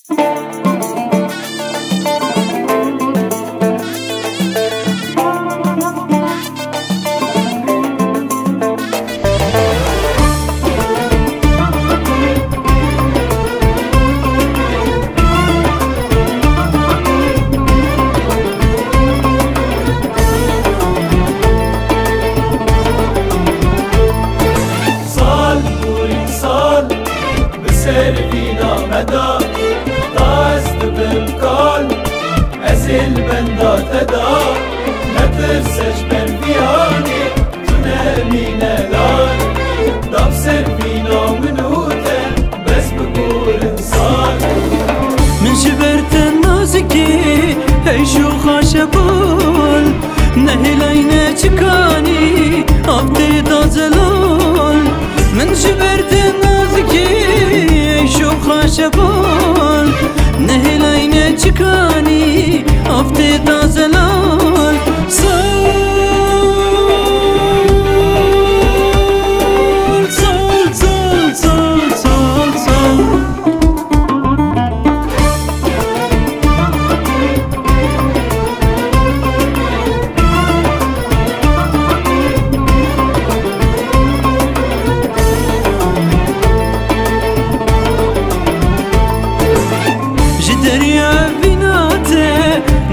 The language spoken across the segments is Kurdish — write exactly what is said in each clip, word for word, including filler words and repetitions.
Sal, hûrî sal, bi ser vîna me da, ta ez dibim kal, ez ê li benda te da, netirse ji ber viyanê, tu nemîne lal. Da bi ser vîna min û te, bes biborin sal. Min ji ber te nazikê, hey şoxa şebal, nehêlay ne çikanî, av tê da zelal. Min ji ber te nazikê, şoxa şebal, nehêlay ne çikanî, av tê da zelal. Sal, sal, sal, sal, sal, sal. Ji derya vîna te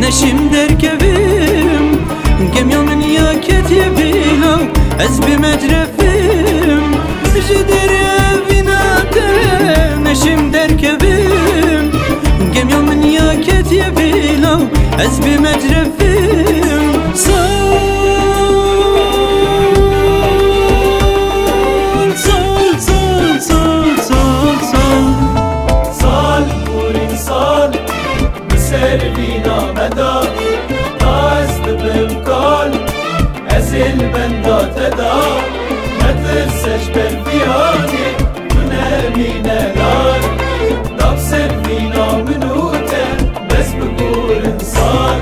neşim derkevim, gemiya min ya ketiye vîna, ez bê mecref Ji derê vîna te neşim derkevim. Gemiya min ya ketiye vîna, ez bê mecrefim. Sal, sal, sal, sal, sal, sal. Sal, hûrî sal, bi ser vîna me da, ta ez dibim kal. Ez ê li benda te da, netirse ji ber viyanê, tu nemîne lal. Da bi ser vîna min û te, bes biborin sal.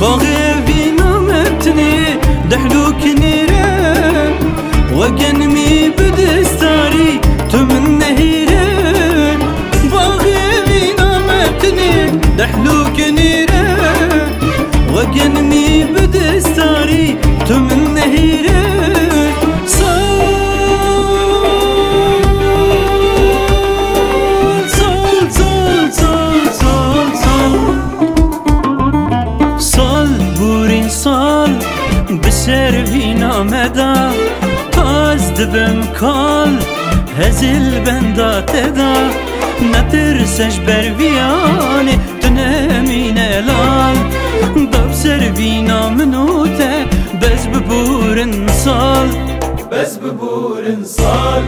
Baxê vîna me tinê dehlûk nêre, we genimî bi distarî tu min nehêre. Baxê vîna me tinê dehlûk nêre, we genimî bi distarî tu min nehêre. Sal, sal, sal, sal, sal, sal. Sal, hûrî sal, bi ser vîna me da, ta ez dibim kal, ez ê li benda te da, netirse ji ber viyanê, tu nemîne lal. Da bi ser vîna min û te, bes biborin sal. Bes biborin sal.